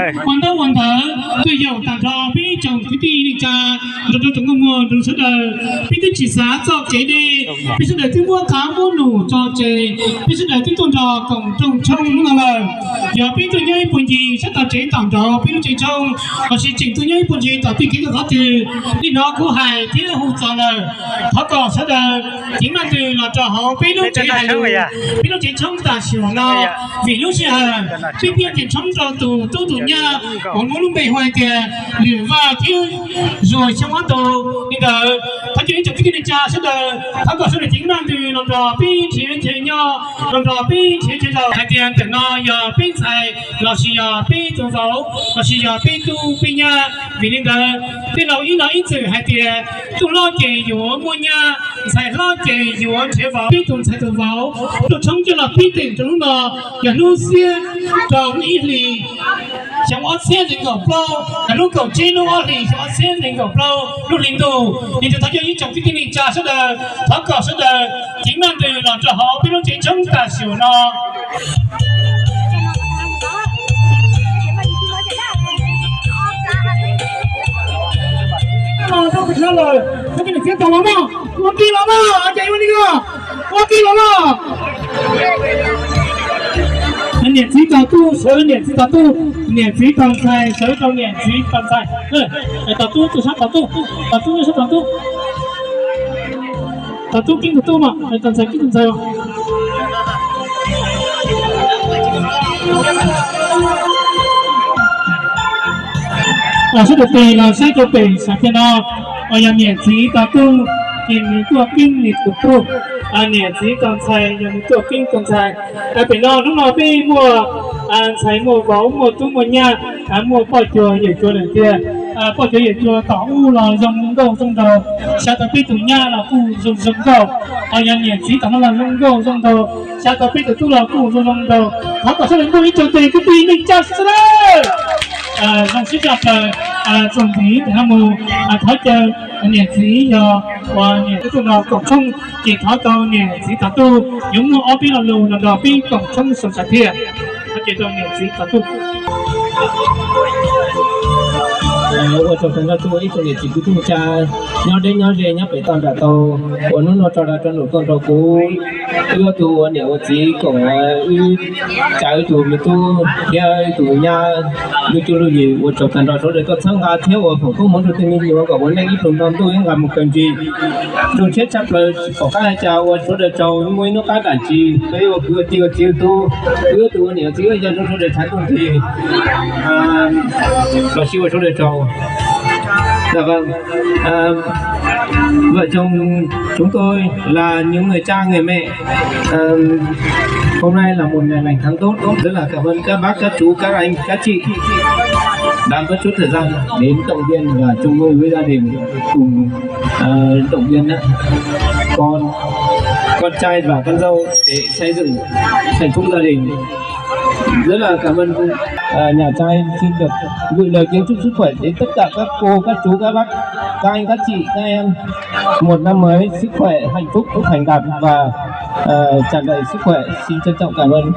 Ua ntaub ua ntawv tuaj yaum tag nrho peb tsoom kwv tij neej tsa, nrog rau tsoom nkauj muam nrog sawv daws, peb twb tsis xav txoj kev deb, peb sawv daws twb muab qab muab num tso tseg, peb sawv daws twb tuaj nrog koom rooj tshoob hnub no lawm. Yog peb tuaj nyob ib puag ncig sab tom tsev tom nraud peb lub tsev tshoob, los sis tseem tuaj nyob ib puag ncig tom tij kev toj qhov twg, li no kuv hais thiab hu txog lawm, thov kom sawv daws ceev maj ntws los rau hauv peb lub tsev hais lus, peb lub tsev tshoob tam sim no, vim lub sij hawm peb pib tsev tshoob rau tus tub tus nyab uas muaj lub npe hu hais tias Lwm Vaj thiab Zuag Xyooj ob tug. Li ntawd thov caw ib tsoom kwv tij neej tsa sawv daws, thov kom sawv daws ceev maj ntws los nrog peb nrhiav chaw nyob, los nrog peb nrhiav chaw zaum hais tias ntawm no yog peb ntxhais los sis yog peb tus vauv los sis yog peb tub peb nyab. Vim li ntawd tej laus ib lo ib txwm hais tias tub hlob ces yuav muaj nyab, ntxhais hlob ces yuav nrhiav vauv. Peb tus ntxhais tus vauv tuaj tshoob coj los pib teem rau hnub no, yog hnub xiab rau lub ib hlis xyoo ob txhiab nees nkaum plaub, yog hnub kaum tsib lub ob hlis xyoo ob txhiab nees nkaum plaub lub hli ntuj. Li ntawd thov caw ib tsoom kwv tij neej tsa sawv daws, thov kom sawv daws ceev maj ntws los rau hauv peb lub tsev tshoob tam sim no. Ua ke los mas, ua ke los mas, niam txiv tos tub sawv, niam txiv tos tub, niam txiv tos ntxhais sawv rau niam txiv tos ntxhais. Tos tub tuaj sab tos tub, tos tub tuaj sab tos tub. Tos tub keeb tus tub mas, tos ntxhais keeb tus ntxhais. Sawv daws tig los saib rau pem sam thiaj no, yog niam txiv tos tub ces nws tuaj keeb nws tus tub, niam txiv tos ntxhais yog nws tuaj keeb tus ntxhais. Pem no hnub no peb muaj ntxhais muaj vauv muaj tub muaj nyab, muaj poj cuag yawm cuag lawm tiag. Poj cuag yawm cuag tom ub los zoo nkauj zoo nraug, xyav tau peb tus nyab los kuj zoo zoo nkauj. Ho yog niam txiv tom no los zoo nkauj zoo nraug, xyav tau peb tus tub los kuj zoo zoo nraug. Thov kom sawv daws npuaj ib tsaug tes kwv tij neej tsa sawv daws. Zoo siab tshaj plaws, txuas ntxiv ntawm no mus, thov caw niam txiv yog uas niam txiv tuaj nrog koom tshoob ces thov tau niam txiv tos tub yuav muaj ob peb lo lus los nrog peb koom tshoob sau tsawg thiab. Thov caw tau niam txiv tos tub. Ua tsaug tag nrho rau ib tsoom niam txiv kwv tij neej tsa nyob deb nyob ze nyob pem toj nram tau uas hnub no tso dag tso num tuaj nrog kuv wb ob tug ua niam ua txiv koom wb tsa wb tug me tub thiab wb tug nyab lub cuab lub yig. Ua tsaug tag nrho sawv daws tuaj txhawb nqa thiab ua foom koob hmoov rau tej me nyuam kom ua neej ib pluag nto ntuj ib nqas mus kawg ntsis. Zoo siab tshaj plaws pom qab hais tias ua sawv daws tsaug muaj ib hnub qab dam tsi peb ua kwv ua tij ua txiv tub, wb ob tug ua niam ua txiv wb yog zoo sawv daws tshav ntuj nti los sib ua sawv daws tsaug. Vợ chồng chúng tôi là những người cha người mẹ. Hôm nay là một ngày lành tháng tốt, rất là cảm ơn các bác, các chú, các anh, các chị đã bớt chút thời gian đến động viên và chung vui với gia đình, cùng ờ, động viên con con trai và con dâu để xây dựng hạnh phúc gia đình. Rất là cảm ơn. Ờ, nhà trai xin được gửi lời kính chúc sức khỏe đến tất cả các cô, các chú, các bác, các anh, các chị, các em. Một năm mới sức khỏe, hạnh phúc, thành đạt và ờ, tràn đầy sức khỏe. Xin trân trọng cảm ơn.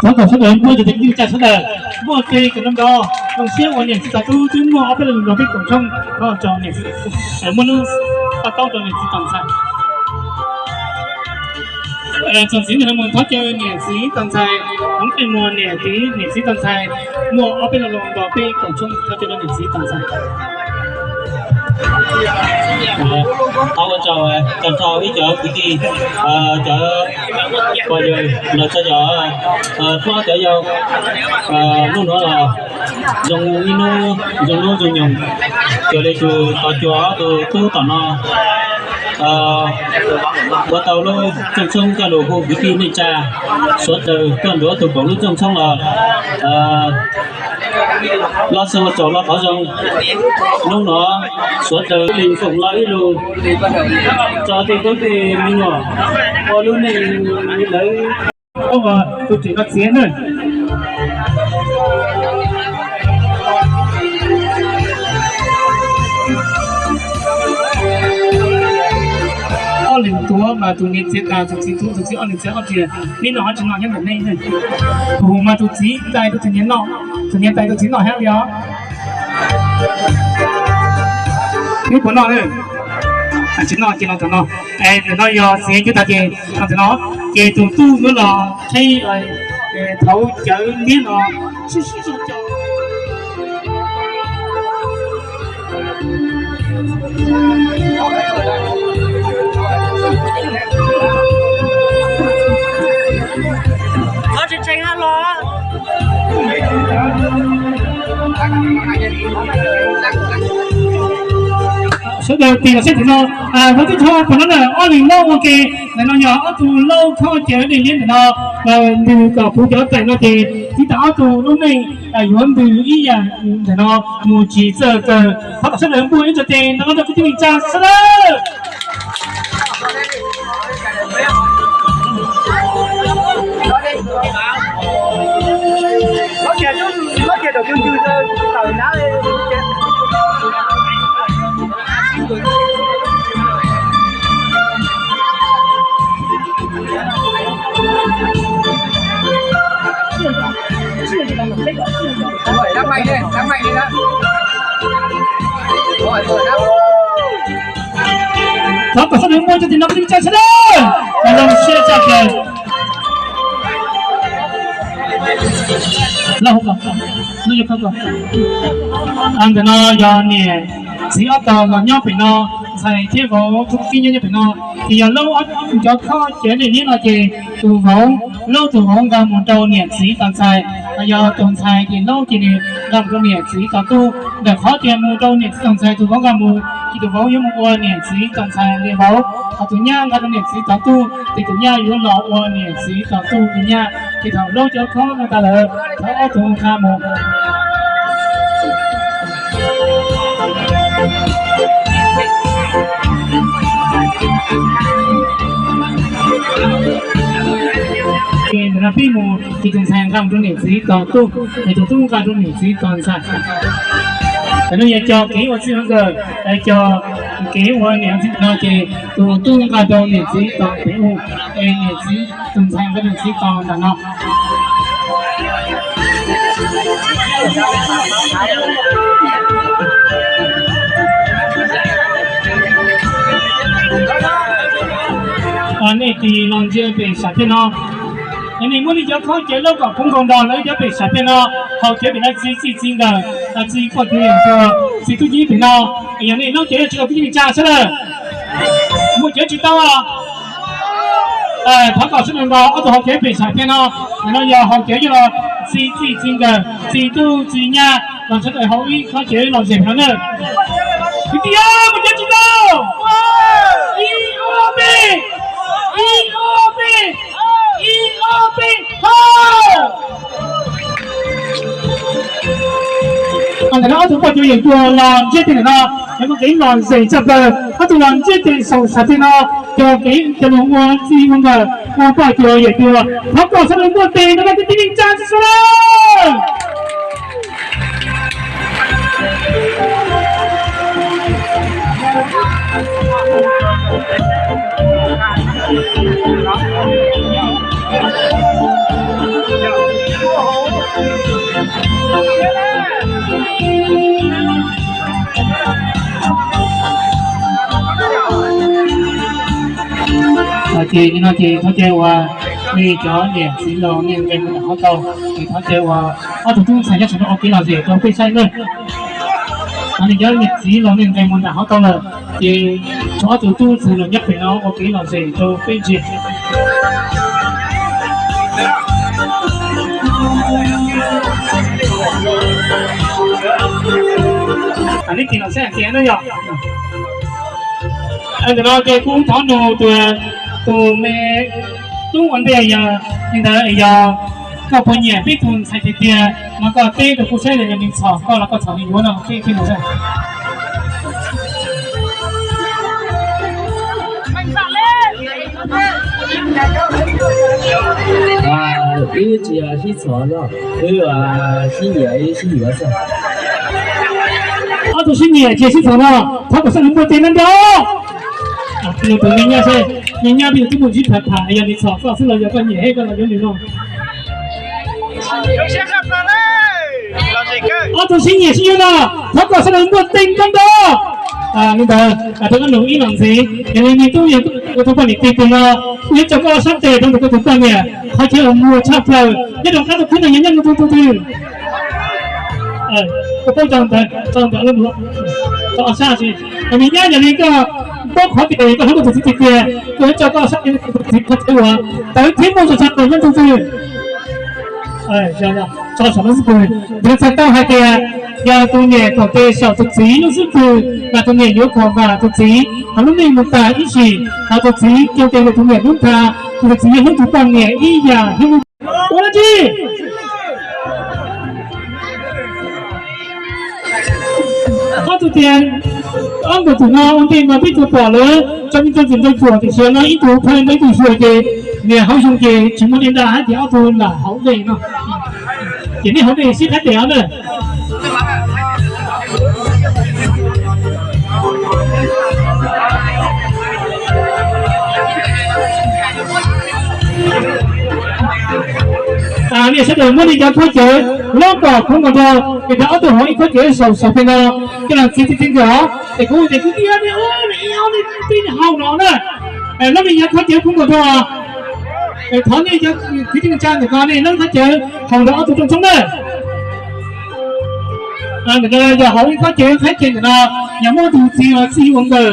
Thov kom sawv daws muaj tsaug tes kwv tij neej tsa sawv daws, muaj tsaug tes kom zoo nraug, zoo siab uas niam txiv tos tub twb muaj ob peb lo lus nrog peb koom tshoob, thov tsaug niam txiv, muaj hnub paj taub rau niam txiv tos ntxhais. Txuas ntxiv ntawm no mus thov caw niam txiv tos ntxhais, hmoob peb muag niam txiv, niam txiv tos ntxhais, muaj ob peb lo lus nrog peb koom tshoob, thov caw rau niam txiv tos ntxhais. Thov ua tsaug tag nrho ib cov kwv tij, cov pog yawg los txog cov hlob cov yau, hnub no los zoo ib hnub zoo hnub zoo nyoog, cuag li tus tos cuag ob tug tub tom no. Ua tau lub rooj tshoob coj lug hu kwv tij neej tsa suav dlawg tuaj nrug tug Npoom lub rooj tshoob los loj xwb ua tsaug loj qhov zoo. Hnub no suav dlawg li foom loj ib lug rua tej tub tej me nyuam ua lub neej lawv ua tus tseem no txiav na. Ob leeg tuav mas tus niam txiav tas, tus txiv tuav, tus txiv ob leeg txiav ob riam, neb noj ho tsis noj thiab ntawm nej. Tus hu mas tus txiv tais rau tus niam noj, tus niam tais tus txiv noj thiab li os. Neb puas noj? Tsis noj ces los tom no. Ntawm no yog txiav cov tag ces los tom no, ces tus tub yuav los qheb thaum cawv liab no. Sawv daws tig los saib tim no, hnub tib tho puas nov na, ob leeg laug ua ke, ntawm no yog ob tug laug khob cawv dej liab ntawm no, ntws kom puv cov taim no ces tib tas ob tug lub neej yuav ntws ib yam ntawm no mus tsis txawj kawg. Thov kom sawv daws npuaj ib tso tes nrog rau kwv tij neej tsa sawv daws. Thov kom sawv daws npuaj ib tso tes nrog kwv tij neej tsa sawv daws. Lub, ntawm no yog niam txiv ob tog los nyob pem no, ntxhais thiab vauv tub tib nyob nyob pem no. Ces yog laug cov khob cawv dej liab no ces tus vauv, laug tus vauv nqa mus rau niam txiv tos ntxhais, yog tus ntxhais ces laug ces nws nqa mus rau niam txiv tos tub. Ntawm qhov tias mus rau niam txiv tos ntxhais tus vauv nqa mus, ces tus vauv yuav mus ua niam txiv tos ntxhais li vauv, ho tus nyab nqa rau niam txiv tos tub, ces tus nyab yuav los ua niam txiv tos tub li nyab. Ces thaum laug cov khob no tas lawm, thov ob tug nqa mus. Ces ntawm no pib mus ces tus ntxhais nqa mus rau niam txiv tos tub, es tus tub nqa rau niam txiv tos ntxhais. Tam no yog cog kev ua txij ua nkawm, cog kev ua niam txiv no ces tus tub nqa rau niam txiv tos pem u, es niam txiv, tus ntxhais nqa niam txiv tos ntawm no. Nej tig los ntsia pem sam thiaj no. Nej muab nej cov khob cawv laub kom puv nkaus nrog lawv cov pem sam thiaj no, haus cawv pem no txi txij txi nkawm, txi poj txi yawm txi tub txi pem no. Yog nej laub cawv tsis tau peb tij neej tsa sawv daws, muaj cawv tsis tau. Thov kom sawv daws nrog ob tug haus cawv pem sam thiaj no. Ntawm no yog haus cawv coj los txi txij txi nkawm, txi tub txi nyab los sawv daws haus ib khob cawv los zem no na. Kwv tij, muaj cawv tsis tau. Ib ob peb, ib ob peb, ib ob peb, haus. Ntawm no ob tug poj cuag yawm cuag los ntsiab tes ntawm no, yog muaj kev lom zem tshaj plaws, ob tug los ntsiab tes saum sam tes no, cog kev cog lus ua txij ua nkawm, ua poj cuag yawm cuag, thov kom sawv daws npuaj tes nrog rau kwv tij neej tsa sawv daws. Ces li no ces thov caw uas nej cov niam txiv laus nej nqe mus nram hav tau, ces thov caw uas ob tug tub ntxhais nyob saum no ua kev lom zem rau peb saib nawb. Nej cov niam txiv laus nej nqe mus nram hav tau lawm, ces tshuav ob tug tub ntxhais los nyob pem no ua kev lom zem rau peb ntsia. Neb tig los saib hais tias no yog Ntawm no ces kuv thov nug tus, tus me tub ua ntej yog li ntawd, yog koj puas nyiam peb tus ntxhais tiag tiag no, koj teb rau kuv saib, yog nws txhom koj los koj txhom nws yuav no, teb thiab mus saib. Wb tsis yog sib txhom no, wb sib nyiam sib yuav xwb. Ob tug sib nyiam tsis sib txhom no, thov kom sawv daws muaj tes nrov nrov. Nug tus me nyab seb, me nyab, peb yog twb muaj ntsib tham tham, yog nws txhom koj xwb los yog koj nyiam thiab koj los yuav nws no? Ob tug sib nyiam sib yuav no, thov kom sawv daws muaj tes nrov nrov. Li ntawd, rau koj nug ib los ntxiv, yog li nws twb yog koj tus poj niam tiag tiag no, kuv yuav tso koj sab tes rau ntawm koj tus poj niam, qhov chaw uas muag tshaj plaws nyob rau qab tus khwb no yog nyob rau tus twg? Koj paub tau ntawd, tau ntawd, tau ob sab. Nws nyab, yog li koj paub qhov tias koj hlub koj tus txiv tiag tiag, kuv yuav tso koj sab tes rau tus txiv, qhov chaw uas tawv thiab muaj tshaj plaws nyob rau tus twg? Tso saum no xwb pw. Nws txhais tau hais tias yog tus niam koom tes saum tus txiv lub xub pwg, mas tus niam yuav koom vam tus txiv, hos lub neej mus tas ib sim, hos tus txiv coj tes rau tus niam lub ntxa, tus txiv yuav hlub tus poj niam ib yam thiab. Ua dab tsi? Ob tug tias, ob tug twm no ua ntej mas peb tsuas pom lawv tso me ntsis ntxim ntxaws cuam, tiam sis no ib tug phaj ntawd ib tug xyuas ces niam hauv zoo ces tsis muaj dej nrag hab ces ob tug lam hauv dej no. Ces nej hauv dej sib qab tes os na. Nej sawv daws muab nej cov khaub cawv lob kom khov nkaus rau, es rau ob tug hauv ib khaub cawv saum saum pem no, coj los txi txi txi nkawd os. Es kuv tias kwv tij, nej ua nej ib ob nej tib haus no na, lob nej cov khaub cawv khov nkaus rau. Thov nej cov kwv tij neej tsa ntawm ko nej lob khaub cawv haus rau ob tug rooj tshoob na. Ntawm no yog hauv ib khaub cawv qhaib ceg ntawm no, yog muaj tus txiv los txij ua nkawm,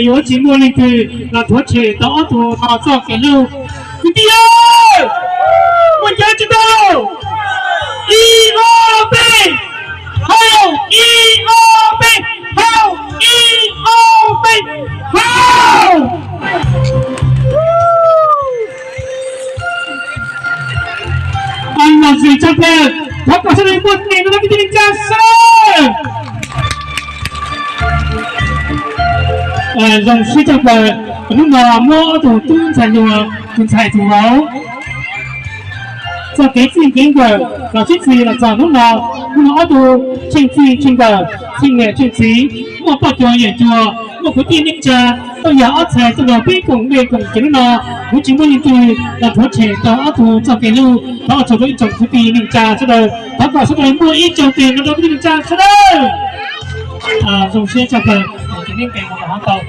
yog tsis muaj leej twg los rhuav tshem tau ob tug no txoj kev hlub. Kwv tij, muaj cawv tsis tau? Ib ob peb, haus! Ib ob peb, haus! Ib ob peb, haus! Los ntxim tshaj plaws, thov kom sawv daws muaj tes nrov nrov kwv tij neej tsa sawv daws. Zoo siab tshaj plaws, hnub no muab ob tug tub ntxhais hluas, tus ntxhais tus vauv, txoj kev txij kev nkawm los sib txig los txog hnub no. Hnub no ob tug tsheej txij tsheej nkawm, tsheej niam tsheej txiv, muaj poj cuag yawm cuag, muaj kwv tij neej tsa, tuaj yog ob txhais tuaj nrog peb koom dej koom cawv hnub no, kuv tsis muaj leej twg los rhuav tshem tau ob tug txoj kev hlub. Thov ua tsaug rau ib tsoom kwv tij neej tsa sawv daws, thov kom sawv daws muaj ib tsoom tes nrov nrov kwv tij neej tsa sawv daws. Zoo siab tshaj plaws, ces neb nqes mus hov tau.